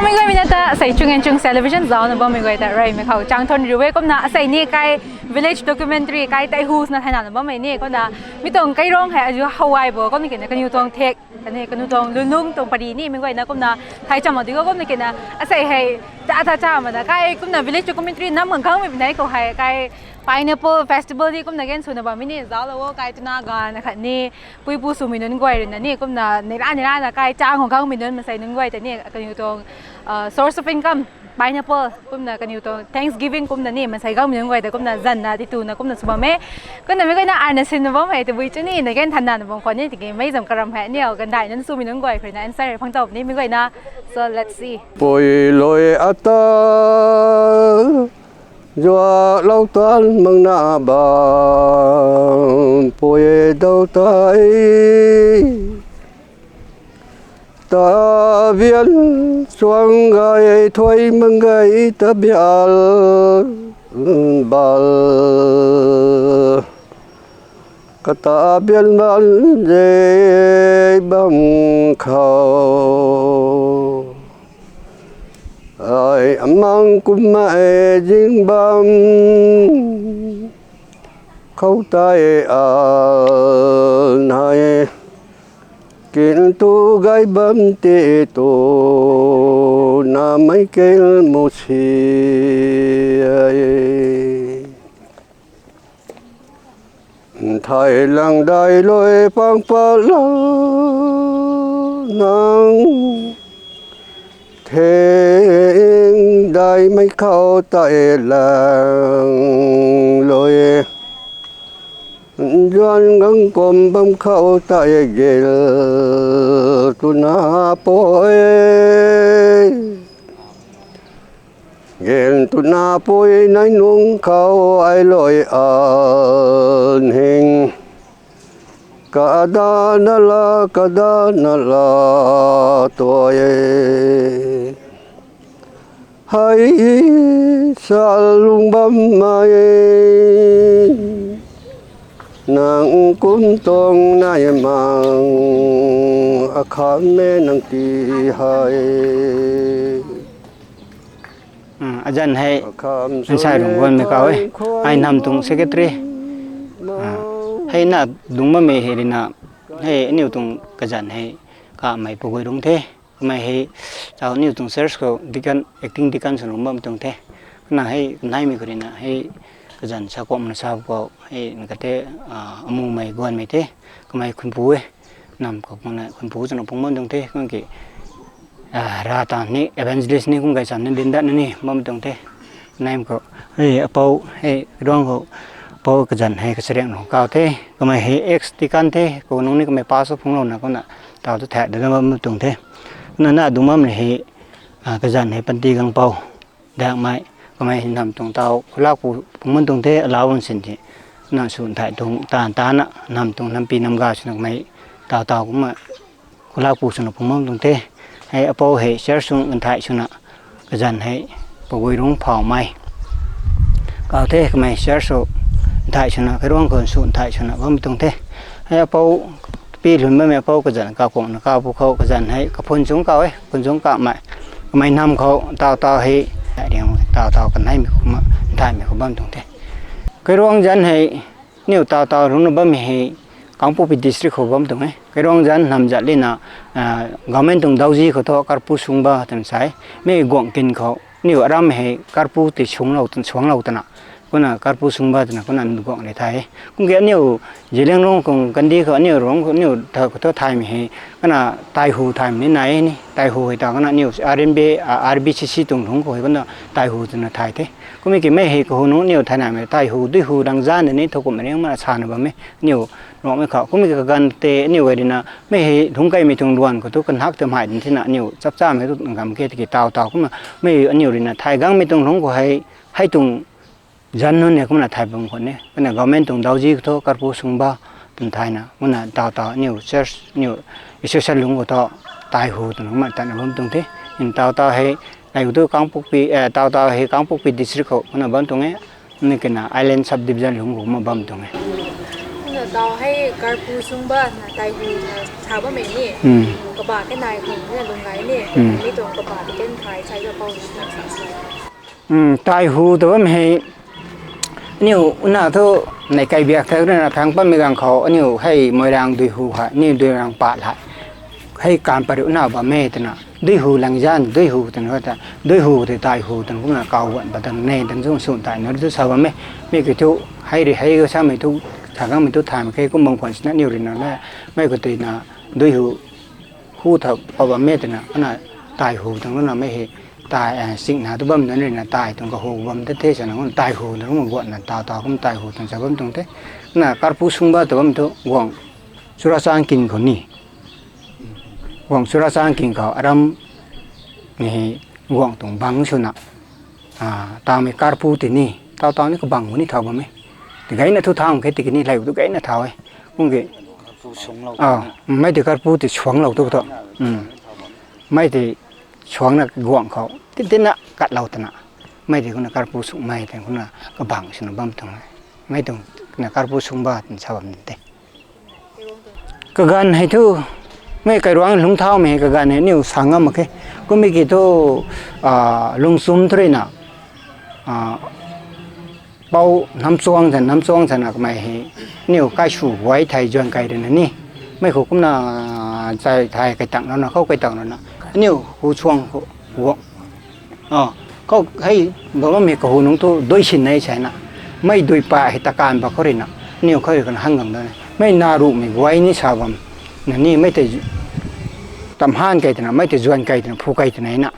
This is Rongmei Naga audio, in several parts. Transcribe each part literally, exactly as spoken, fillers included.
Mei guay mei na ta asei Chung and Chung Television zauc na bammei guay ta rey mei khou chang thon riu e. Kumna asei ni kai village documentary kai tei hu na thayna na bammei ni kumna mi tuang kai rong hei azu hawai bo kumna kina kaniw tuang thek kani kanu tuang lunung tuang pari ni mei guay na kumna thai cham di kumna kina asei hei ta ta cha ma na kai kumna village documentary nam khang khang mei nei khou hei kai Pineapple Festival di kumna gen suna bam mei ni zauc lo kai tuna gan khat ni puipu swmei nunc guay rui na ni kumna neira neira na kai chang khang khang mei nunc masei nunc guay ta ni kaniw tuang source of income pineapple kumna kaniw tuang Thanksgiving kumna ni masei gang mei nunc guay ta kumna zanna ti tuna kumna sw bam e. Kumna mei guay na arna sin na bam hei tabui chu ni na gen thanna na bam khwan ni tiki mei zam karam hei ni gandai nunc swmei nunc guay khou rui na answer phang tau ni mei guay na. So let's see. Pui lui ata zuaklou tan mang na bam pui dou tei. Tabian suang gay thuai mang gay tabial bal. Kata bian ban zei bam khou ai amang kumna zing bam khou tei a nai kin tu gay bam ti tu na mei kel mu si ai. Thai lang dai lui pang pa la nang theng dai mei khou tei lang lui zuan gang kum bam khou tei gel tuna pui. Gen tuna pui nai nung khou ai lui an hing kada na la kada na la tuai. Hei sa lung bam mai nang kum tuang nai mang akhan me nang ti hei. Azan hei nsai rung guanmei kau e. Ai nam tuang secretary hei na dungc bammei hei rina hei aniu tuang kazanc hei kamei pagui rung the. Kamei hei tau aniu tuang church khou deacon, acting deacon sw rung bam tuang the. Kana hei naimei khou rina hei kazanc sa kuakna sa khou hei kate amumei guanmei the. Kamei khunpu e. Nam khou pungna khunpu twna pung bam tuang the. Kum ki ra ta ni evangelist ni kum gay chan ni dindat na ni bam tuang the. Naimei khou hei apou hei ruang khou apou kazanc hei kachariang nung kau the. Kamei hei ex deacon the. Kou nung ni kamei pass phunglouna kumna tau tu thak da bam tuang the. Kumna na dungc bam hei kazanc hei panty gang pou dakmei kamei nam tuang tau khulak pu pung bam tuang the. Allow bam sin the. Na sw nthai tuang taanv tana nam tuang nampi nam ga swna kamei tau tau kumna khulak pu swna pung bam tuang the. Hei apou hei church sung nthai swna kazanc hei pagui rung phaumei kau the. Kamei church sw nthai swna kairuang khou sw nthai swna bam tuang the. Hei apou pi lun bammei apou kazanc kakuangna kau pu khou kazanc hei kaphun chung kau e, phun chung kamei kamei nam khou tau tau hei riang tau tau kaneimei khou ma nthaimei khou bam tuang the. Kairuang zanc hei aniu tau tau rungna bammei hei Kangpokpi district khou bam tuang e. Kairuang zanc nam zat lina government tuang dauzi khou thu karpu sungba twna sa e. Mi guangc kin khou aniu aram hei karpu tei suanglou tw- suanglou twna kumna karpu sungba twna kumna guangc rui thay e. Kum ki aniu Zeliangrong khou kandi khou aniu rong khou aniu tha khou thu thaymei hei kumna taihu thaymei ni nai e ni. Taihu hei ta kumna aniu R N B, R B C C tuang lungc khou hei kumna taihu twna thay the. Kummei ki mei hei kahou nungc aniu thaynamei taihu duihu rangzan de ni thu kumhmei ring mana sana bam e aniu Ruangmei khou kummei kaganv tei aniu gay rina mei hei lungc kaimei tuang luan khou thu kanhak tamhai din thina aniu chapchamei tu ngam ke tiki taw taw kumna mei aniu ruina thay gangmei tuang lungc khou hei hei tuang zanc nunc ni kumna thay bam khwan e. Kumna government tuang dauzi khou thu karpu sungba twna thayna kumna taw taw aniu church aniu association lungc khou thu taihu twna kumna tatna bam tuang the. Taw taw hei ai khou thu Kangpokpi, taw taw hei Kangpokpi district khou kumna bam tuang e. Ni kina Island Subdivision lungc khou kumna bam tuang e. Tau hei karpu sungba na taihu na sa bammei ni. Hmm. Kaba ke nai khang na lung ngai ni. Hmm. Mi tuang kaba te ken thai sai ga pau ni sa sa. Hmm, taihu ta bam hei. Aniu una thu nei kai biak thak na thang pammei gang khou aniu hei Moirang Duihu ha, aniu Duirang pat ha. Hei kan pariu na bam e twna. Duihu lang zan, Duihu twna ta. Duihu te taihu twna kumna kau wan pa tan ne tan zung sun tai na thu sa bam e. Mi ki thu hei ri hei ga samei thu, thakangmei thu thaymei khe kum bang khwan sina niu ri na le. Mei ko te na Duihu hu tha pa bam e twna, ana taihu twna na mei hei tai, eh, sing na tu bam na ri na tai tuang kahu bam te the sana taihu twna kumna guan na tau tau kum taihu twna sa bam tuang the. Na karpu sungba ta bam thu guang Churachandpur khou ni. Guang Churachandpur khou aram ni guang tuang bang suna. Ah, tau mei karpu ti ni, tau tau ni kabang ni thau bam e. Ti gayna thu thau khe ti ki ni lei tu gayna thau e. Kum ki, ah, mei ti karpu ti suang lou tu tu. Hmm. Mei ti suang na guang khou, tin tin na kat lou twna. Mei ti kumna karpu sung mei ti kumna kabang suna bam tuang e. Mei tuang na karpu sungba tin sa bam ni te. Kaganv hei thu, mei kairuang lungcthaumei hei kaganv hei aniu sa ngam mak khe. Kummei ki thu, ah, lungchum thu rui na, ah, pou namchuang zan, namchuang zan na kamei hei, aniu kaisw guay thei zuan kai rui na ni. Mei khou kumna, chai thei kaitang rui na, khou kaitang rui na. Aniu hu chuang khou, guang. Ah, khou hei bam mi kahu nung thu dui sin nei sai na. Mei dui pa hei takan ba khou rui na. Aniu khou rui kan hang gang da na. Mei na ruhmei guay ni sa bam. Na ni mei tei tam han kai twna, mei tei zuan kai twna, phu kai twna na.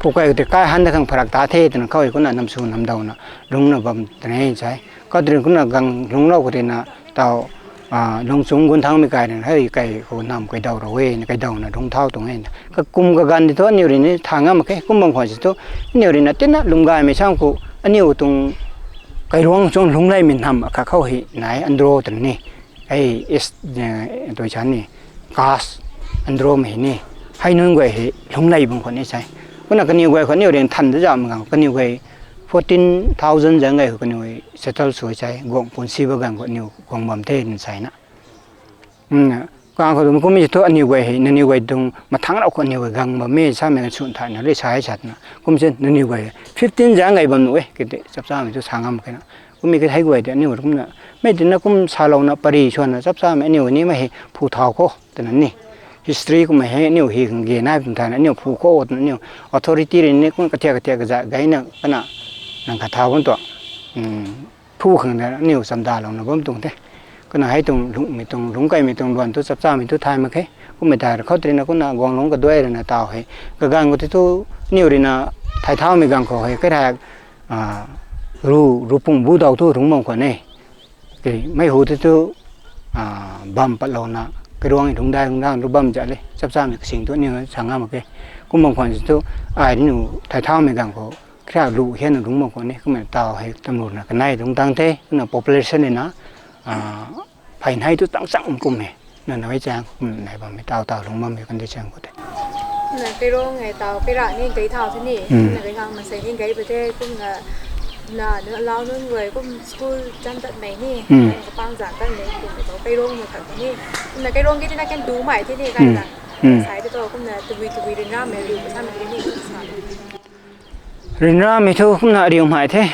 Phu kai tei kai han da khang pharak ta the twna khou hei kumna namsu namdau na. Lung na bam twna sai. Khou tei rui kumna gang lung lou khou tei na tau Ah, lungchum gun thangmei kai rui na, hei kai khou nam kai dau rou e, kai dau na lungcthau tuang e. Kakum kaganv di thu aniu rui ni thang ngam mak khe, kum bang khwan si thu, aniu rui na tina lungc gaymei sang khou, aniu tuang kairuang chung lungc leymei nam akhat khou hei nai, Andro twna ni, hei is, eh, tui chan ni, caste Andro mei ni, hei nunc guay hei lungc ley bang khwan ni sai. Kumna kaniw guay khou aniu rui than da zam gang, kaniw guay fourteen thousand zang guay khou kaniw guay settle sw sai, guang pun si ba gang khou aniu guang bam the ni sai na. Hmm, kang khou tum kum mi thu aniu guay hei, naniw guay tuang mathang rau khou aniu guay gang bam e, samei kan sun thai na rui sai sat na. Kum se naniu guay fifteen zang guay bam nu e, kiti chap chamei thu sa ngam khe na. Kum mi kithei guay tei aniu kum na, mei tina kum salou na pari suan na chap chamei aniu ni mei hei phu thau khou, twna ni. History kum hei aniu hei khang ge nai kum thai na aniu phu khou, twna aniu authority rui ni kum kathia kathia kaza gay na, kana, nang kha thau bam tuang. Hmm. Phu khang da aniu chamdalou na bam tuang the. Kana hei tuang lungmei tuang, lungc kaimei tuang luan thu chap chamei thu thay mak khe. Kummei thai rui khou tei na kumna guang lungc kaduai rui na tau hei. Kaganv khou tei thu aniu rui na thay thaumei ganv khou hei, kai rak, ah, ru, ru pung bu dau thu lungc bam khwan e. Kei, mei hu tei thu, ah, bam patlou na, kairuang lungc dai lungc dang lu bam za le. Chap chamei kasing thu aniu sa ngam mak khe. Kum bang khwan si thu, ai rui nu thay thaumei ganv khou, kra lu hian na lungc bam khwan e, kumna tau hei tamlu na kanei lungc dang the, kumna population ni na, ah, phey nei tu tang chang kum e, na na hei chang kum nei bam e, tau tau lungc bam e, kan di chang khou tei. Na kairuang hei tau, kai rak ni gay thau the ni, hmm, na gay khang masei ni gay pa the, kumna, na, na lau nunc guay, kum school chan tat mei ni, hmm, kapang zan tat mei, kum tau kairuang mei khat ni, kumna kairuang ki ti na kan du mei the ni, kai, hmm, na, hmm, sai tei thu, kumna tabui tabui ryanramei riu kasamei ni, sa. Ryanramei thu kumna ariu mei the.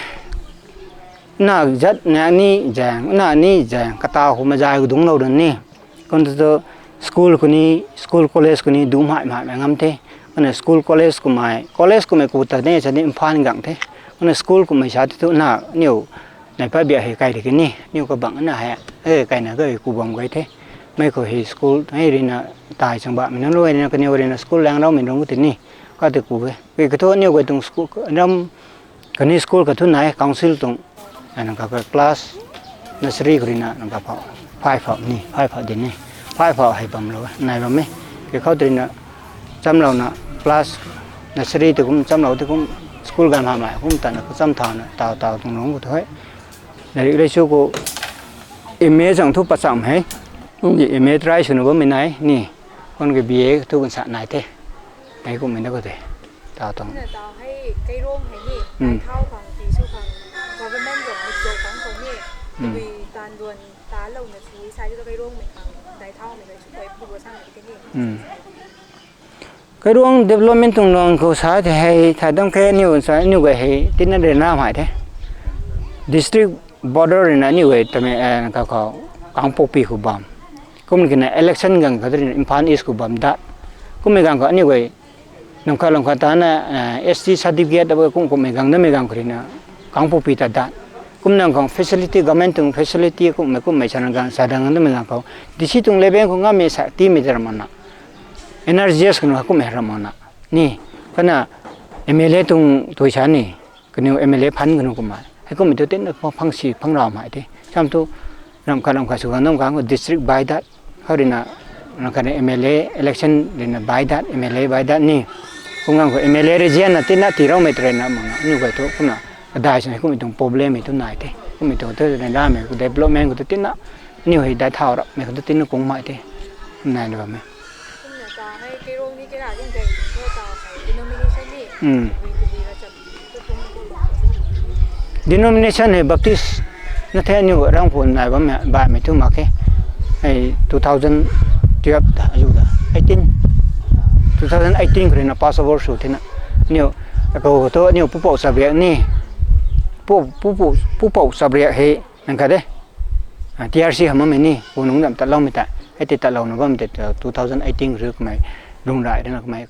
Na zat na ni zaeng, na ni zaeng, katau khou mazai khou dungclou run ni. Kum tu tu school khou ni, school college khou ni du mei mei mei ngam the. Kumna school college kummei, college kummei ku ta ni sa ni Imphal gang the. Kumna school kummei sa tei thu na niu nai pa bia hei kai ri ki ni, niu kabang na hei, eh, kai na kai ku bam kai the. Mei khou hei school, hei rui na tai chang ba, mei nunc lu hei rui na kaniw rui na school lang raumei nunc khou tei ni, ka tei ku e. Kei kathu aniu guay tuang school, ram, kaniw school kathu nai, council tuang, ai nang ka, ka class nursery khou rui na, nang ka phou, five phou ni, five phou di ni, five phou hei bam lou, nai bam e. Kei khou tei rui na, chamlou na, class nursery tei kum, chamlou tei kum, school ganv hamei, kum tana, cham thau na, tau tau tuang lungc khou thu hei. Lairik lei su khou, M A zang thu pacham hei, kum ki M A try sw na bammei nai, ni, kum ki B A thu kan sa nai the. Hei kummei na khou tei. Tau tuang. Na tau hei, kairuang hei ni, hmm, tai thau khang, ti sw khang, government rui ni zau khang khou ni, hmm, tabui ta Anduan ta lou na si sa di to kai rong mei khang dai thau mei kai chu koi pu bo sang mei kani. Hmm. Kairuang development tuang luang khou sa the hei, thai dam khe aniu sa aniu guay hei, tina rui na mai the. District border rui na aniu guay tame, eh, ka khou, Kangpokpi khou bam. Kum kina election gang khat rui na Imphal East khou bam dat. Kummei gang khou aniu guay, nam kha lam kha ta na, eh, S T certificate abo kum kummei gang na mei gang khou rui na, Kangpokpi ta dat. Kum nang khang facility, government tuang facility kummei kummei sa na gang, sa dang na mei gang khou. D C tuang level khou nga mei sa ti mei ta ram na. N R G S kanu kum hei ram na. Ni, kana M L A tuang tui sa ni, kaniw M L A fund kanu kumna. Hei kum tu tin na phang si phang rau mai te. Sam tu ram kha ram kha su gang nam gang district bai dat. Hau rui na, ram kha M L A election rui na bai dat, M L A bai dat ni. Kum gang khou M L A region na tin na ti rau mei tre na mang na. Aniu guay tu kumna, kadai sa hei kum tuang problem hei tu nai te. Kum tu tu na ra mei khou development khou tu tin na. Aniu hei dai thau rap mei khou tu tin na kung mai te. Nai na bam mei. Kumna ta hei, Keirong ni kena ring dai ring khou ta hei, denomination ni. Hmm. Tabui tabui ra cham, tu kum kum. Denomination hei Baptist na the aniu ram khou nai bam mei, bai mei tu mak khe. Hei two thousand twelve ta, azu da, eighteen. Two thousand eighteen khou rui na Passover sw the na. Aniu, akou tu aniu pupou chabriak ni. Pu, pu, pu, pupou chabriak hei. Nang kha de, ah, T R C hamh mei ni, pu nung dam tatloumei ta, hei ti tatlouna bam te, two thousand eighteen rui kamei, lung rai rui na kamei.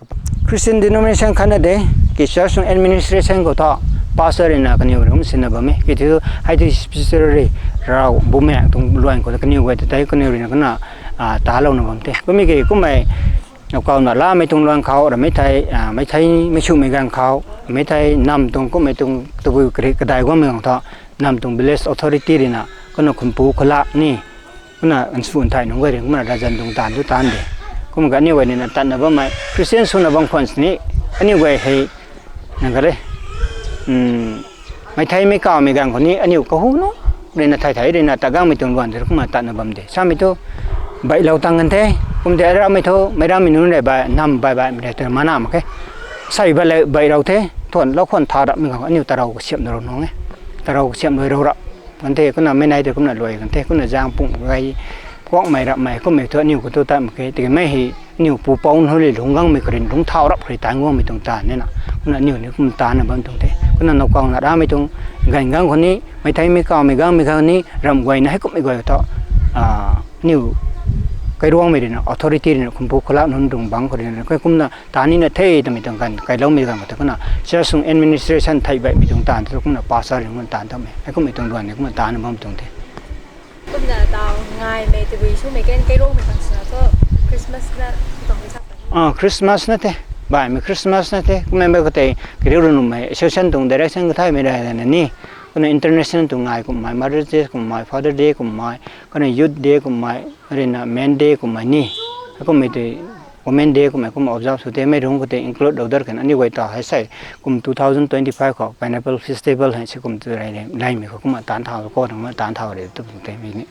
Christian denomination khat na de, ki church tuang administration khou tho, pastor rui na kaniw rui kum sinna bam e, ki tu, hei ti special rui, rau, bumaeng tuang luan khou kaniw guay ta tei kaniw rui na kana, ah, talouna bam te. Kummei ki, kummei, Nokau na lamei tuang luan khou, ramei thei, ah, mei thei, mei sumei gang khou, mei thei, nam tuang kummei tuang, tabui kri kadai guangmei gang tho, nam tuang village authority rui na, kana khumpu khulak ni, kana nsu nthai nunc guay rui, kumna rajan tuang taanv tu taanv de. Kum ka aniu guay ni na tatna bammei, Christian swna bam khwan sini, aniu guay hei, nang ka le, hmm, Mei thei mei kawmei gang khou ni aniu kahu nu rui na thei thei rui na ta gangmei tuang luan tei kumna tatna bam de. Samei thu, bailou tang kan the. Kum de aramei thu, meic rammei nunc rui bai, nam bai bai mei rui tei mana mak khe. Sei bai le, bailou the, thuan lou khwan tha rapmei gang khou aniu tarou kasiamh na rou nung e. Tarou kasiamh lui rou rap kan the, kumna mei nai tei kumna luai kan the, kumna zaeng pung gai, kuakmei rapmei, kummei thu aniu khou tu tat mak khe. Tiki mei hei, Aniu pupouc nunc le lungc gangmei khou rui lungc thau rap khou rui taanv guangmei tuang taanv e na. Kumna aniu ni kum taanv na bam tuang the. Kumna nokau na ramei tuang ganv gang khou ni, mei thei mei kawmei gangmei khou ni, ramh guayna hei kummei guay tho. Ah, aniu kairuangmei rui na, authority rui na, khumpu khulak nunc tuang bangc khou rui na, kumna taanv ni na the twmei tuang ganv, kailoumei ganv khou tei kumna, church tuang administration thei baihmei tuang taanv, kumna pastor rui kumna taanv tamei. Hei kummei tuang duan ni kumna taanv na bam tuang the. Kumna taw ngaimei tabui swmei kan kairuangmei khang swna thu Christmas na tuang ni sa puni. Ah, Christmas na the. Baihmei Christmas na the. Kumna mei khou tei kariu rui numei association tuang direction kathaymei rui na ni. Kumna international tuang ngai kummei, Mother's Day kummei, Father Day kummei, kumna Youth Day kummei, rui na Men Day kummei ni. Kummei tei Women Day kummei kumna observe sw the, mei rung khou tei include rou dar kan aniu guay ta hei sei kum two thousand twenty-five khou Pineapple Festival hei si kum tu rei rei, laimei khou kumna taanv thau, khou kumna taanv thau rei tu pung tei mei ni.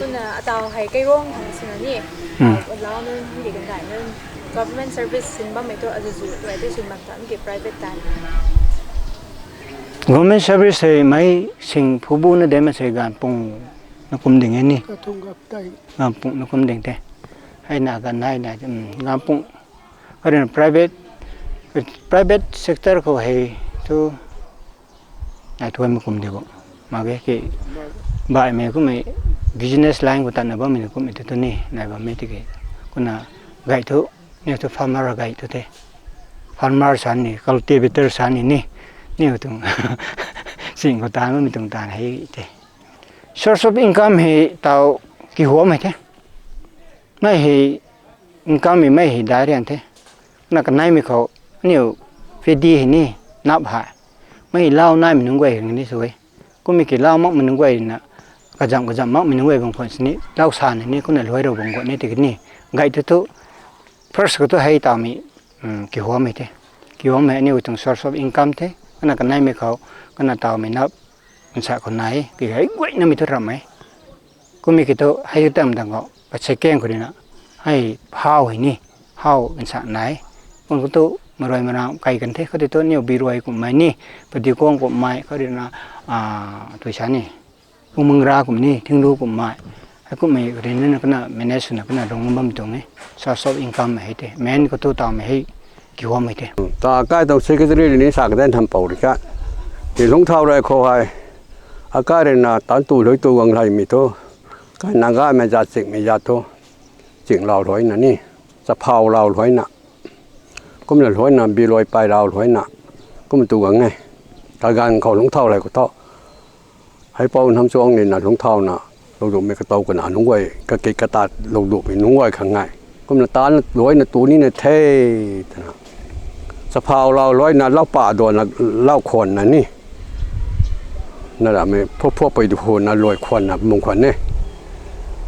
Kumna ataw hei kairuang hang sina ni, Hmm. ah, lau nunc, hingdi kandai nunc, government service sin bammei tu azuzu tu ai tei sin bam ta, hingdi private tan. Government service hei mei sing phubu na de ma sei ganv pung na kum ding e ni. Kathung gap tai. Ganv pung na kum ding the. Hei na ganv hei na, um, ganv pung. Karen private, private sector khou hei tu nai thuan ma kum de bo. Mak ge ki baihmei kummei business line khou tatna bammei kummei tu tu ni, nai bammei tiki. Kumna gay thu, ni tu farmer gay tu the. Farmer sa ni, cultivator sa ni ni, ni tuang sing khou taanv bammei tuang taanv hei the. Source of income hei taw kihuamei the. Mei hei income hei mei hei dai rian the. Na kaneimei khou, aniu padi hei ni, nap hei. Mei hei lau naimei nunc guay hei ni sw e. Kummei ki lau makmei nunc guay na, kazam kazam makmei nunc guay bang khwan sini, lau sa ni ni, kumna luai rou bang guat ni tiki ni. Gay tu tu, first khou tu hei tawmei, um, kihuamei the. Kihuamei aniu tuang source of income the. Kana kaneimei khou, kana tawmei nap, nsa khou nai, ki hei guayna mei thu ramh e. Kummei ki thu hei tam dang khou, pa second khou rui na, hei hau hei ni, hau nsa nai. Kum khou tu marui marang kai kan the, khou tei tu aniu birui kummei ni, padi kuang kummei, khou rui na, ah, tui sa ni. Pungmangra kum ni, thinglu kum mai. Hei kummei rin na kana manage swna kana rung bam tuang e. Source of income hei te. Main khou tu tawmei hei kihuam hei te. Ta kai tang secretary ni sa kadan tham pou ri kha. Ti lungthau rei khou hei. Akai rui na tan tu lui tu gang lai mi tu. Kai Naga mei zat ching mei zat tu. Ching lau luai na ni. Chaphau lau luai na. Kumna luai na, bi luai pai lau luai na. Kum tu gang e. Kaganv khou lungthau lai khou tho. Hei pou nam chuang ni na lungthau na, lou du mei katou kana nunc guay, kaki katat lou du mei nunc guay khang ngai. Kumna ta na luai na tu ni na the, tana. Chaphau lau luai na, lau pa do na, lau khwan na ni. Na ra mei, phu phu pui du khwan na, luai khwan na, mung khwan ne.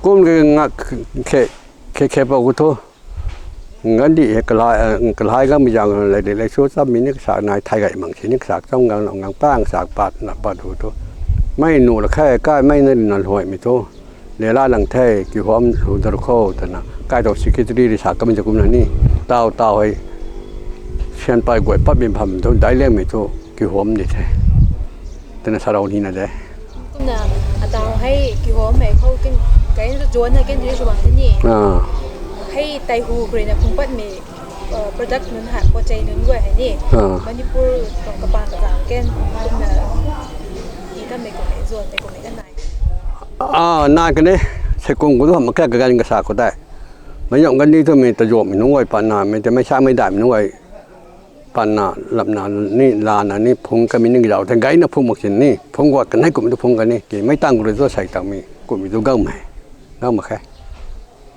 Kum ke ngak khe, khe khe pou ku thu. Ngan di he kalai, eh, kalai gang mi zang lai di lai su cham mi ni kasak nai thai gai mang si ni kasak cham gang nang ngang pang sak pat na pat hu tu. Mei nu la khai kai mei na na luai mi tu. Le la lang the kihuam lu dar khou tana. Kai tau secretary ri sa kam zi kum na ni. Tau tau hei. Sian pai guay pat mi pham tu dai leng mi tu kihuam di the. Tana sa rau ni na de. Kumna atau hei kihuam hei khou kin, kai na zuan na kin di sw bang the ni. Ah. Hei tai hu khrui na phung pat mi, uh, product nunc hei, pachei nunc guay hei ni. Ah. Manipur tuang kapang kazang ken, kumna, i tam mei kummei, zuan mei kummei kan nai. Ah, nai kan e. Sei kung gu tu ham kha kagan kasa khou tei. Mei yam kan ni tu mei ta zuan mei nunc guay pat na, mei ta mei sa mei dai mei nunc guay. Pan na, lap na, ni, la na, ni, phung kami ni, gizau the, gai na phung mak sin ni, phung guat kan hei kum tu phung kan ni, ki mei tang gu rui tu sai tang mi, kum mi tu gang mei, gang mak khe.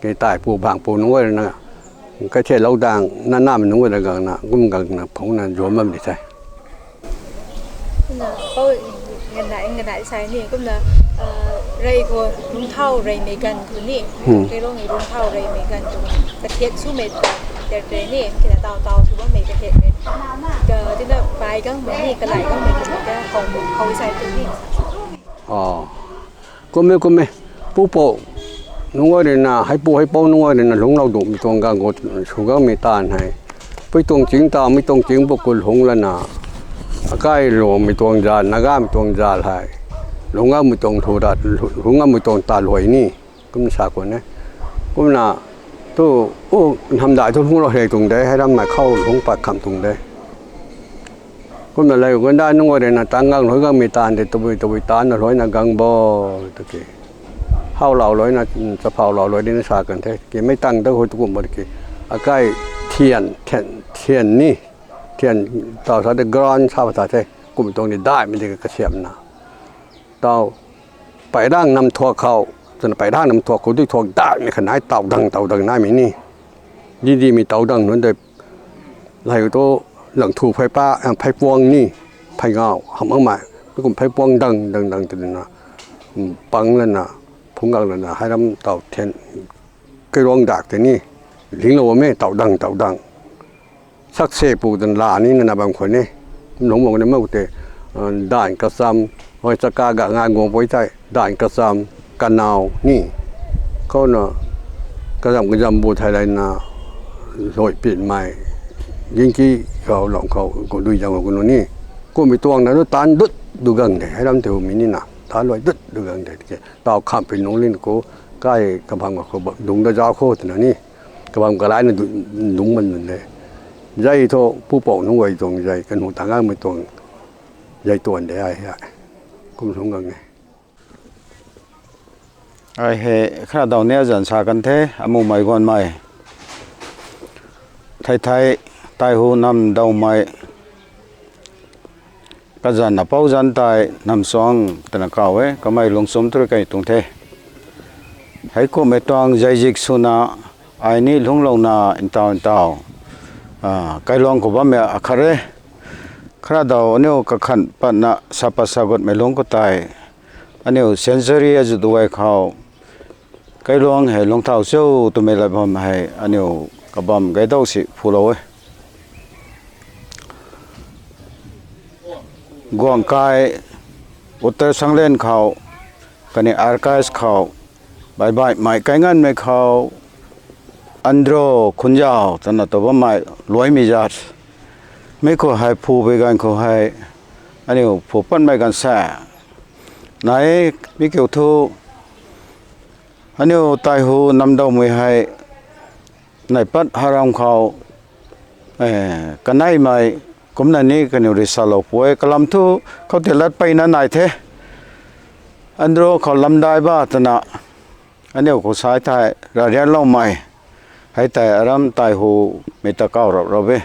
Ki tai pu bang pu nunc guay na, kai the lou dang, na, na, mi nunc guay na gang na, kum gang na, phung na, zuam bam di the. Kumna, pou, ngan nai, ngan nai sai ni, kumna, ah, rei khou, lungthau rei mei ganv khou ni, Hmm. Kei rong i lungthau rei mei ganv khou, kathiak sw mei ter ter ni, kina tau tau sw bam mei kathiak mei. Ka, tina pai gang mei ni, kalai gang mei ni, ka hou, hou sai tu ni. Oh. Kum e, kum e. Pu pou nunc guay rui na, hei pu hei pou nunc guay rui na lungc lou du mei tuang gang khou sw gang mei taanv hei. Pui tuang ching ta, mei tuang ching pu khou lungc lana. Akai lungc mei tuang zat, Naga mei tuang zat hei. Lungc gang mei tuang lu rat, lungc gang mei tuang ta luai ni. Kum sa khou ne. Kumna, tu, u, hamdai tu lungc lou hei tuang de, hei ram mei khou lungc pat kham tuang de. Kumna lei gunda nunc guay rui na tang gang luai gang mei taanv de, tabui, tabui taanv na luai na gang bo, tu ki. Hau lau luai na, mm, chaphau lau luai di na sa kan the. Ki mei tang ta hui tu kum bo ki. Akai thian, thian, thian ni. Thian tau sa de ground sa ba ta the. Kum tuang ni dai mei di kasiam na. Tau, pairang nam thuak khou, twna pairang nam thuak khou, dui thuak dai mei kha nai tau dang, tau dang nai mei ni. Di di mei tau dang nunc de, lei tu lang thu phai pa, eh, phai puang ni, phai ngau, ham ang mei, mi kum phai puang dang, dang, dang, twna, mm, pang lana, phung gang lana, hei ram tau thian, kei ruang dak te ni, ling lou mei, tau dang, tau dang. Sakse pu dan la ni na na bam khou ni. Nung mung ni mou te, ah, dan kasam, hoi chaka ga ngai guang pui tai, dan kasam, kanau ni. Khou na, kazam kazam bu thai lai na, loi pit mai, ging ki khou long khou, gu dui zang gu nu ni. Kum mei tuang na nu tan dut du gang de, hei ram te hu mi ni na, tan luai dut du gang de, ke. Tau kham pui nung lin khou, kai kabam khou, dung da zau khou, twna ni. Kabam kalai na du-, dung man nunc de. Zai thu, pu pou nunc guay tuang zai, kanu tang gang mei tuang zai tuan de ai, ai. Kum lungc gang e. Ai he, kha daw ni azan sa kan the, amu mei guan mei. Thei thei, tai hu nam daw mei. Kazan na pou zan tai nam suang tana kau e, kamei lungchum turi kai tuang the. Hei kum e tuang zai zik swna, ai ni lungc lou na ntau ntau. Ah, kai luang khou bam e akhat e. Kha daw aniu kakhan patna sa pat sa gut mei lungc khou tai. Aniu century azu duai khou. Kai luang hei lungthau cheu twmei lat bam hei aniu kabam gai dau si phu lou e. Guang kai Uttar Sanglen khou, kani Archives khou, bai bai mei kai ngan mei khou, Andro Khunjau, tana tu bam mei luai mi zat. Mei khou hei phu bei gan khou hei, aniu phu pat mei gan sa. Nai, mi kiu thu, aniu Taihu namdawmei hei, nai pat haram khou, eh, kaneimei, kumna ni kaniw rui salou pui, kalam thu, khou tei lat peyna nai the. Andro khou lamdai ba twna, aniu khou sai thei, rarianloumei, hei tei aram Taihu mei ta kaw rap rap e.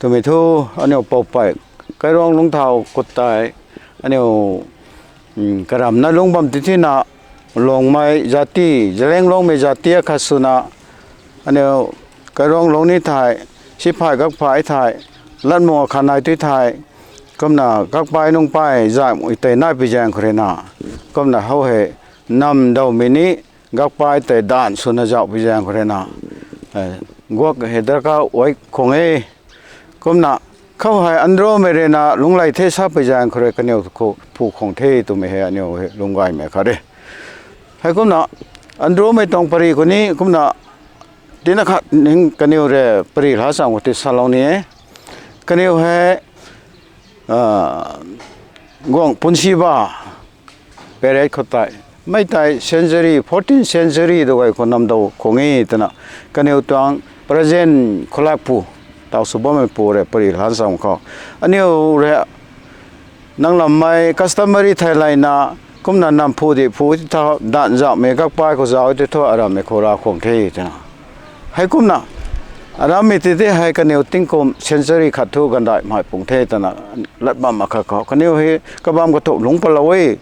Twmei thu, aniu Poupei, Kairuang Lungcthau khou tei, aniu, mm, karamna lungc bam ti thina, Lungmei jati, Zeliangrongmei jati akhat swna, aniu Kairuang Lungc ni thei, siphai gakphai thei, latmung akhat nai ti thei, kumna gakpai nungpai zaymei tei nai pi zaeng khou rui na, kumna how hei, namdawmei ni, gakpai tei dan swna zauh pi zaeng khou rui na, eh, guak hei darkar ui khwang e. Kumna, khou hei Andromei rui na lungclay the sa pi zaeng khou rui kaniw khou phu khwang the twmei hei aniu hei lungc gaymei khat e. Heikumna, Andromei tuang pary khou ni, kumna, tina khat ning kaniw rui pary laa cham khou ti salou ni e. Kaniw hei, ah, guang punsiba, period khou tei, mei tei century, fourteen century tu gay khou namdaw khwang e twna, kaniw tuang present khou lak pu, taw sw bammei pu rui pary laa cham khou, aniu rui nang lammei customary theilayna, kumna nam phu di phu ti tha, dan zauhmei gakpai khou zauh ti thu arammei khou ra khwang the twna. Heikumna, arammei ti ti hei kaniw tingkum century khat thu gandaih mei pung the twna, lat bam akhat khou kaniw hei kabam kathumh lungc palou e.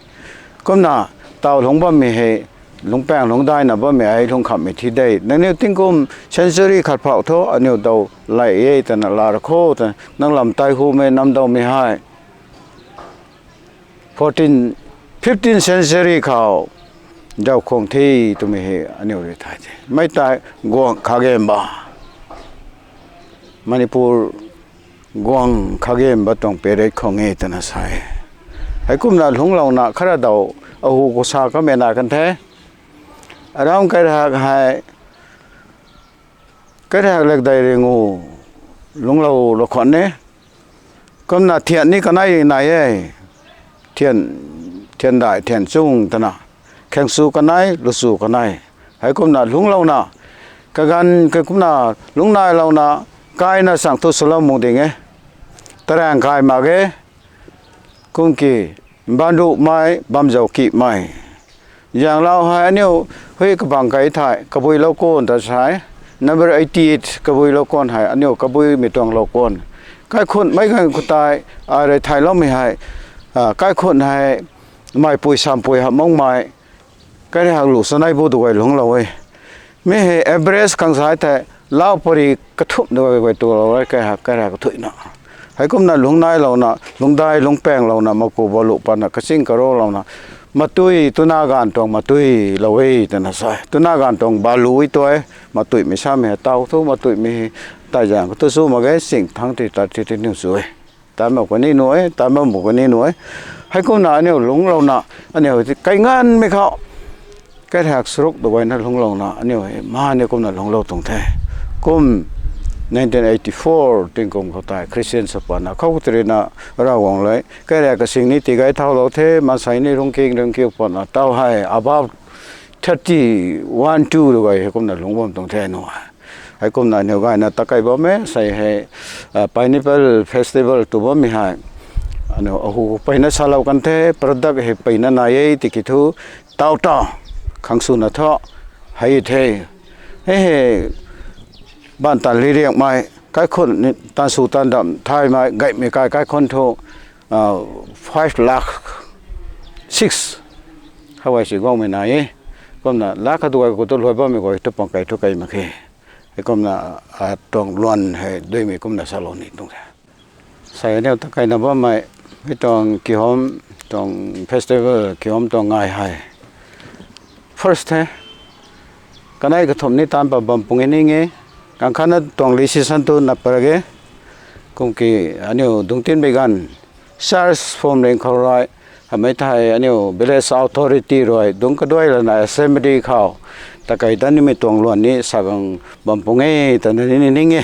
Kumna, taw lungc bammei hei, lungcpaeng lungcdaina bammei hei lungc khamhmei thi de. Nangniw tingkum century khat phou thu aniu daw lay e twna laa ra kho twna, nang lam Taihumei namdawmei hei fourteen, fifteen century khou daw khwang the twmei hei aniu rui thay the. Mei tei guang khagemba, Manipur guang khagemba tuang period khwang e twna sa e. Heikumna lungclouna khara daw ahu khou sa kamei na kan the. Aram kairahak hei, kairahak lak dei ring u, lungclou lou khwan e. Kumna thian ni kanei nai e. Thian, thian dai, thian chung twna, khangsu kanei, luchu kanei. Heikumna lungclouna, kaganv kei kumna lungcnailouna, kaina sang thu swlou mak ding e. Taraeng kai mak ge, kum ki, mbaanv ruhmei, bamzau kihmei. Zaenglou hei aniu hui kabang kei thei, Kabuilou Kuan ta sa e. Number eighty eight Kabuilou Kuan hei, aniu Kabuimei tuang lou kuan. Kaikhunhmei ganv khou tei, ai rui thayloumei hei, ah, kaikhunh hei, meipui sampui hamh makmei, kairahak lu chanei bu tu gay lungclou e. Mi hei average khang sa thei, lau pary kathumh tu gay gay tulou e, kairahak, kairahak kathuihna. Heikumna lungcnailouna, lungcdai lungcpaenglouna, maku balu patna, kaching karoilouna, matui, tuna ganv tuang matui lou e twna sa e. Tuna ganv tuang balu e tu e, matuimei samei hei taw thu, matuimei hei tei zaeng khou tu chu mak ge, ching thangc ti tat ti ti niw chu e. Tan bam kani nu e, tan bam bu kani nu e. Heikumna aniu lungclouna, aniu ti kai nganmei khou, kairahak charuk tu gayna lungclouna, aniu hei, ma ni kumna lungclou tuang the. Kum nineteen eighty four tingkum khou tei, Christian sw patna, khou tei rui na, Ravguangc le, kairahak kasing ni tigay thaulou the, maansei ni rungking rungkiu patna, taw hei, about thirty one two tu gay hei kumna lungc bam tuang the nu. Heikumna aniu gayna takei bam e, sei hei, ah, Pineapple Festival tu bammei hei. Aniu ahu peyna salou kan the, product hei peyna nai e, tiki thu, taw taw, khang swna thu, hei the. Hei hei, baan tan li riangmei, kaikhunc ni, tan sw tan dam thaymei, gaymei kai kaikhunc thu, ah, five lakh six. How ai si guangmei nai e. Kumna, lakh khat tu gay khou tu luai bammei guay, tu pang kei thu kei mak khe. Heikumna, ah, tuang luan hei duimei kumna salou ni tuang the. Sei aniu takeina bammei, hei tuang kihom, tuang festival, kihom tuang ngai hei. First the, kanei kathumh ni taanc pat bam pung e ning e, kang khatna tuang li season tu nap para ge, kum ki aniu dungctinmei ganv, church form ring khou rui, hamei thei aniu village authority rui, dungc kaduai lana assembly khou, takei dat nimei tuang luan ni sa gang bam pung e, twna ni ning e.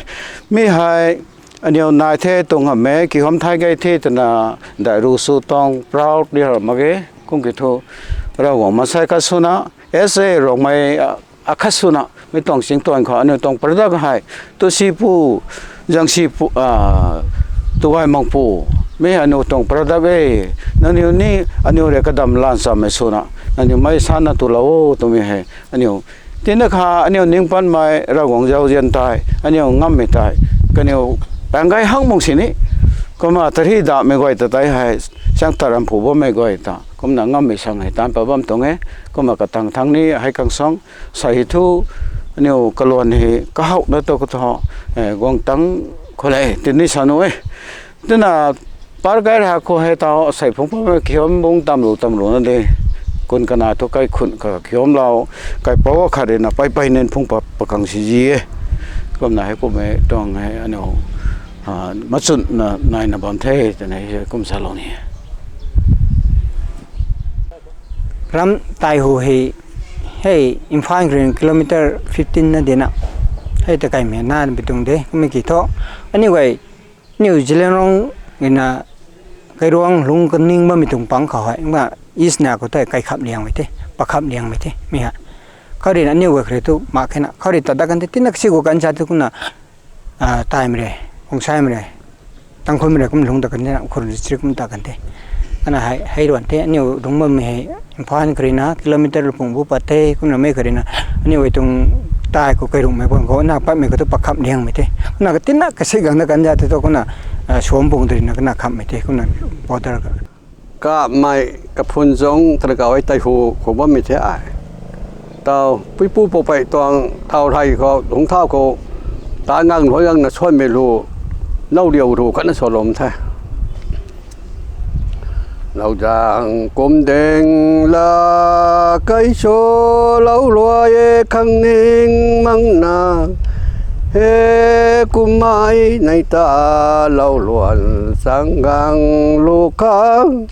Mi hei, aniu nai the tuang hamh e, kihom thay gay the twna, dai ru sw tuang proud ni har mak ge. Kum ki thu, Ravguangc maansei khat swna, S A Rongmei, ah, akhat swna, mi tuang singtuan khou, aniu tuang product hei, Tusipu, Zangsipu, ah, Tugaymangpu, mi aniu tuang product e, nangniw ni, aniu rui kadam lan chammei swna, nangniw mei sana tulou o twmei hei, aniu, tina kha, aniu ning panmei, Ravguangc zauzian tei, aniu ngammei tei, kaniw, paeng gay hak mung sini, kumna tari damei guay ta tei hei, siang taram phu bammei guay ta, kumna ngammei sang hei taanc pat bam tuang e, kumna katang thang ni hei kang sang, sa hei thu, aniu kaluan hei kahouna tu katho, eh, guang tang khou le, tini sa nu e. Twna, par kai ra khou hei tau, sei phungc pa khiam bung tamlu tamlu na de. Kun kana thu kai khun ka khiamlou, kaipouc khat rui na paipei nin phungc pa, pakang si zi e. Kumna hei kummei tuang hei aniu, ah, machun na naina bam the, twna hei kum salou ni. Ram Taihu hei, hei Imphal khou rui kilometer fifteen na dina. Hei ta kaimei na bi tuang de, kummei ki thu. Aniu guay, aniu Zeliangrong ina kairuang lungc kaning bammei tuang pang khou hei, kumna East na khou tei kaikhap liangmei the, pakhap liangmei the, mi hei. Khou rui na aniu guay khou rui tu mak khe na, khou rui ta dat kan the, tina kasi khou kan sa tu kumna, ah, Taimei rui, Khongsaimei rui, Tangkhulmei rui kum lungc dat kan the, Ukhrul district kum dat kan the. Kana hei, hei ruan the, aniu lungc bammei hei, Imphal khou rui na kilometer lupung bu pat the, kumna mei khou rui na, aniu guay tuang tai khou kairunmei bang khou na patmei khou tu pakhap liangmei the. Kumna katina kasi gang dat kan za the tu kumna, ah, suam pung tei rui na kana khammei the, kumna border ka. Kamei kaphun zung tana kau e Taihu khou bammei the ai. Tau, puipu poupei tuang tau rey khou, lungc thau khou, ta ngang luai ngang na suanmei lu, Lou Riu Ru khatna sualum the. Lou zang kum ding la, kai sw lou luai e khang ning mang na, he kummei nei ta, lou luan sang gang lu khang,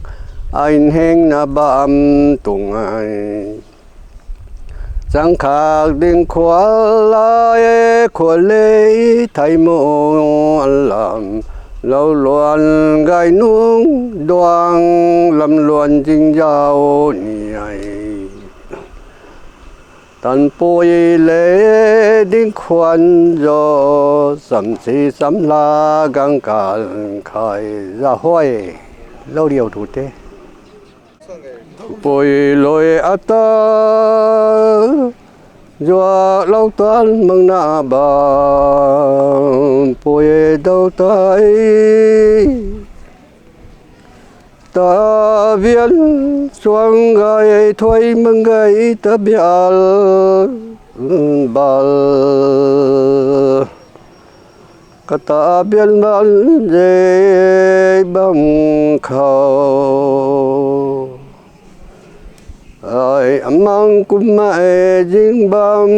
ai nhing na bam tuang e. Chang khak ding khwan la e, khwan le thei mu lam, lou luan gay nung duang lam luan zing zau ni e. Tanpui le ding khwan zo, cham si cham la gang kan khai za huay, Lou Riu Ru the. Pui lui ata, zuak lou tan mang na bam, pui dou tei. Ta bian suang gay, thuy mang gay ta bial bal. Kata bian bal zei bam khou. Ai amang kummei zing bam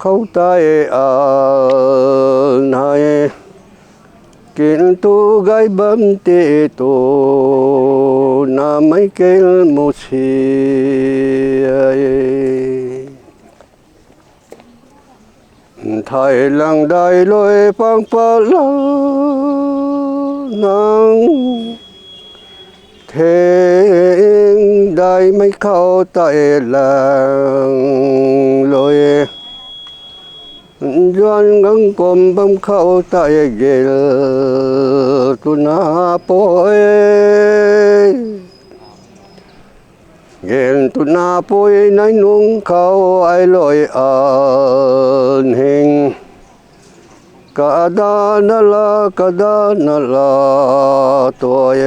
khou tei al nai. Kin tu gay bam ti tu na mei kel mu si. Thei lang dai lui pang pat la nang. Theng dai mei khou tei lang lui. Zuan gang kum bam khou tei gel tuna pui. Gel tuna pui nai nung khou ai lui an hing. Kada na la, kada na la tuai.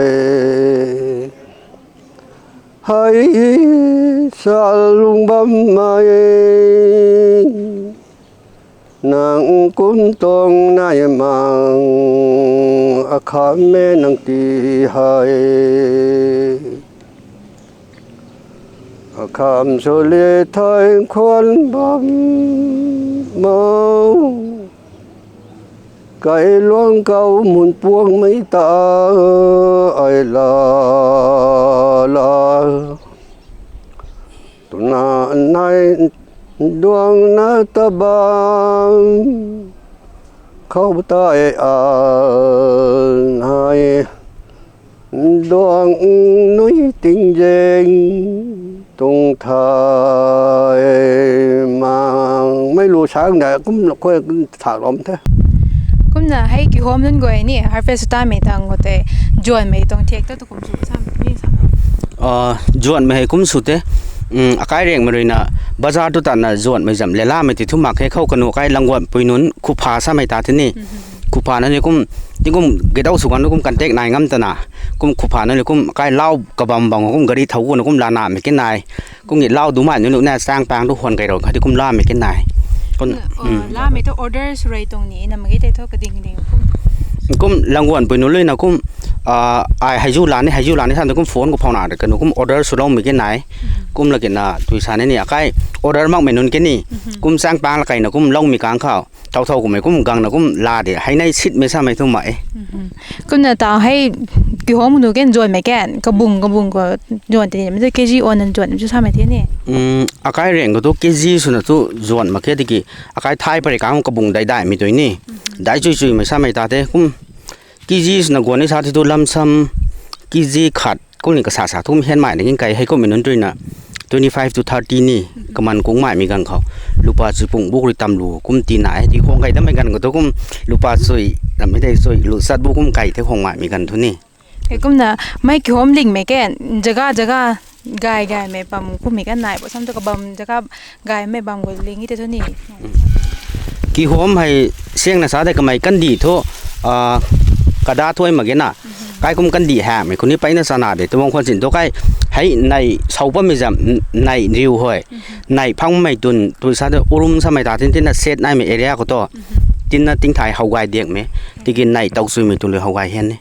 Hei sa lung bam mei. Nang kum tuang nai mang, akham e nang ti hei. Akham sw le thei khwan bam mo. Kai luang kau mun puang mei ta ai la la. Tuna nai duang na ta bam khou tei a nai. Duang nui ting zeng tung thay mang mei lu sang da kum khou thak lam the. Kumna hei kihom nunc guay ni harvest tamei tang khou tei zuanmei tuang thiak ta tu kum sw sa ni sa. Zuanmei hei kum sw te. Akai rengmei ruina bazar tu tatna zuanmei zam lelamei ti thu mak khe khou kanu akai langguanpui nunc khupha samei ta the ni. Khupha na ni kum, tingkum gedau sw kan kum contact nai ngam tana. Kum khupha na ni kum akai lau kabam bang kum gari thau kuna kum lanamei ke nai. Kum ni lau dumei nunc na sang pang tu huan kai rou kha ti kum lamei ke nai. Kum, lamei tu order sw rei tuang ni na mak ge tei thu kading ding kum. Kum langguanpui nunc luina kum, ai hei zu la ni, hei zu la ni sa kum phone khou phau na de kanu kum order swloumei ke nai. Kum la kina tui sa ni ni akai order makmei nunc ke ni. Kum sang pang la kaina kum loumei kang khou tau thau kummei kum gangna kum la de hei nai sitmei samei thu mak e. Kumna ta hei kihom nu ken zuanmei ken kabung kabung khou zuan tei mei tu kg on zuan chu samei the ni. Akai reng khou tu kg swna tu zuan mak khe tiki akai thay pari kang kabung daidaimei tui ni. Dai chui chuimei samei ta the kum kg swna guan ni sa the tu lamsam kg khat kum ni kasa sa tum hianmei na kin kai hei kummei nunc tuina twenty five to thirty ni kaman kungmaimei ganv khou lupa chui pung buk rui tam lu kum tina e ti khwang kai dammei ganv khou tu kum lupa chui rammei tei chui lu sat bu kum kai the khwangmaimei ganv thu ni. Kumna mei kihom lingmei ke jaga jaga gay gaymei bam kummei kan nai bo sam tu kabam jaga gaymei bam khou ling e tei thu ni. Kihom hei siangna sa de kamei kandih thu kada thuai mak ge na. Kai kum kandih hamei khou ni peina chana de tuang khwan sin thu kai hei nei sau bammei zam nei riu hoi. Nei phangmei tun tui sa de urum samei ta tin tinna set naimei area khou tu tinna tingthai how gay diakmei tiki nei tau chuimei tun lui how gay hian ni.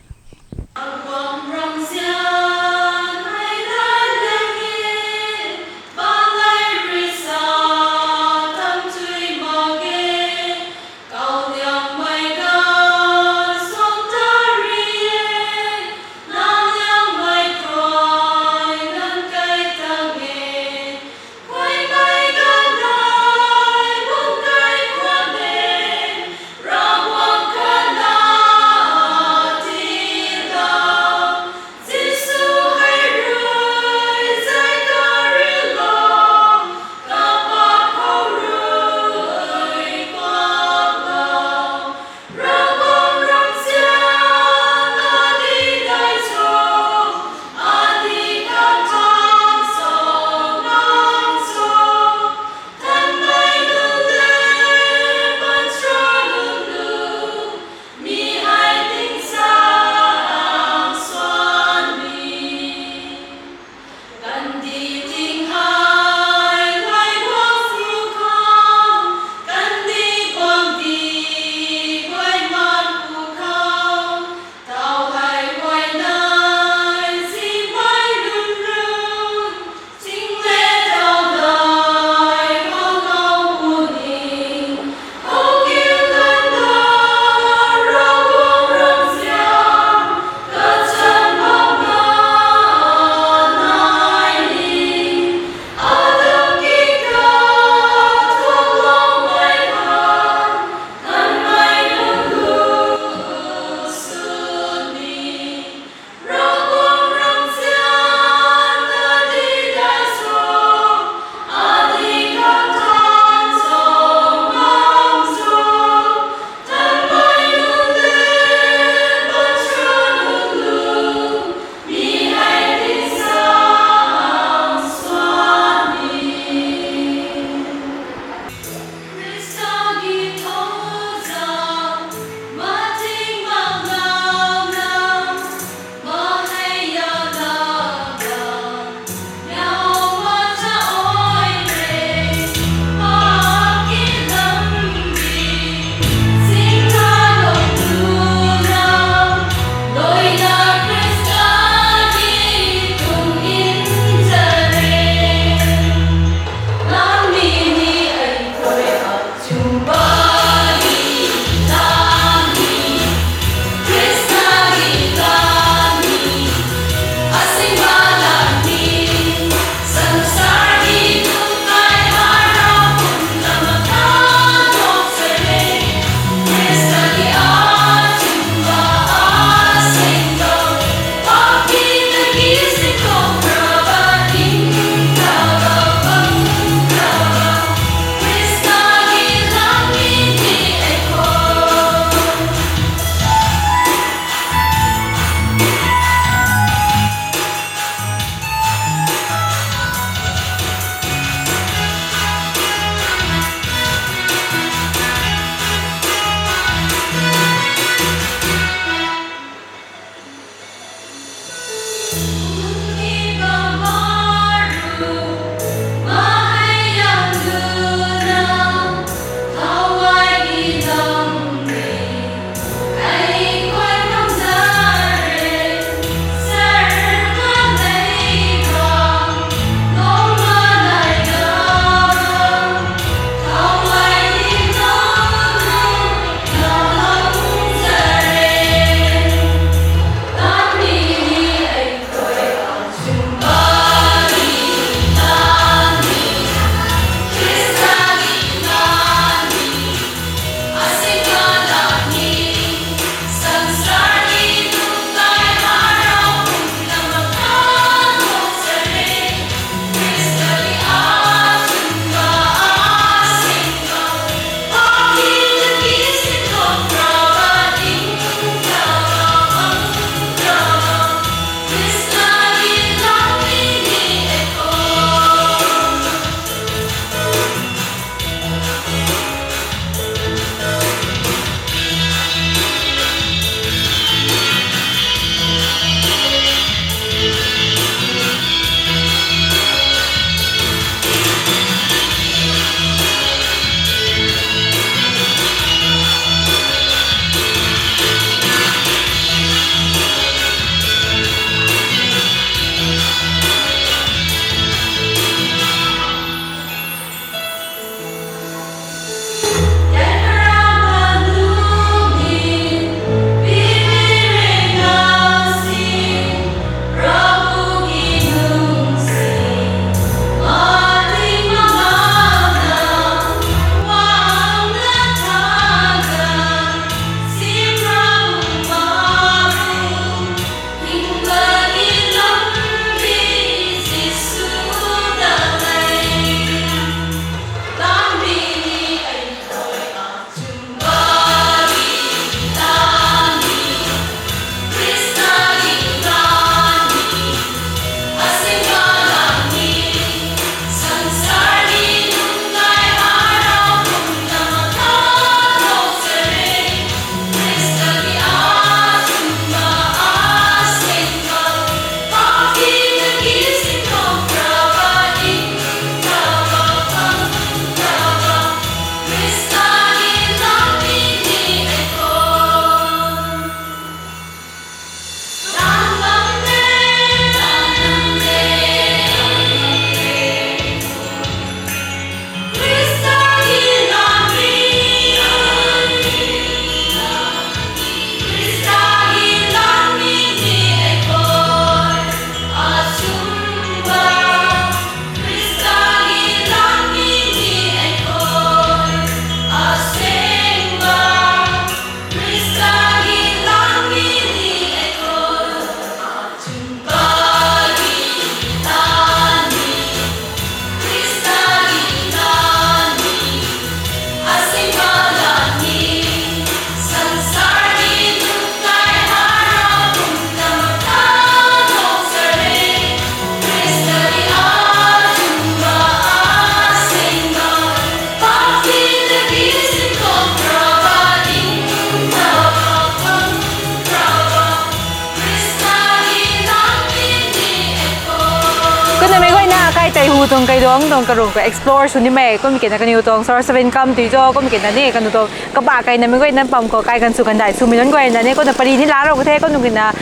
Tuang kailuangc tuang karung khou explore sw nimei kum kina kaniw tuang source of income tui cho kum kina ni kaniw tuang kabah kaina mei guayna bam khou kai kan sw kan dai swmei nunc guayna ni kumna pari ni laalou ka the kumna kina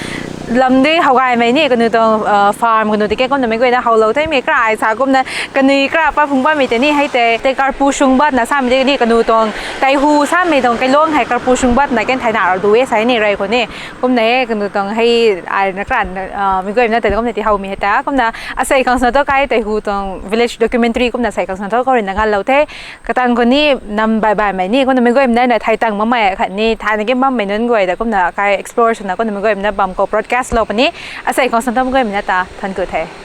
lam dui how gaymei ni kaniw tuang farm kaniw tiki kumna mei guayna howlou themei kra ai sa kumna kaniw kra pat phung bammei tei ni hei tei tei karpu sung batna samei tei ni kaniw tuang tei hu samei tuang kailuangc hei karpu sung batna kan thayna rau du e sa ni rey khou ni kumna e kaniw tuang hei ai na kra mei guayna tei kumna ti howmei hei ta kumna asei khang swna tu kai tei hu tuang village documentary kumna sei khang swna tu khou ruina nganlou the. Katang khou ni nam bai baimei ni kumna mei guayna na thei tang mammei khatni thayna ki mammei nunc guay ta kumna kai explore swna kumna mei guayna bam khou broadcast lou puni asei khang swna tu mei guayna ta thank you the.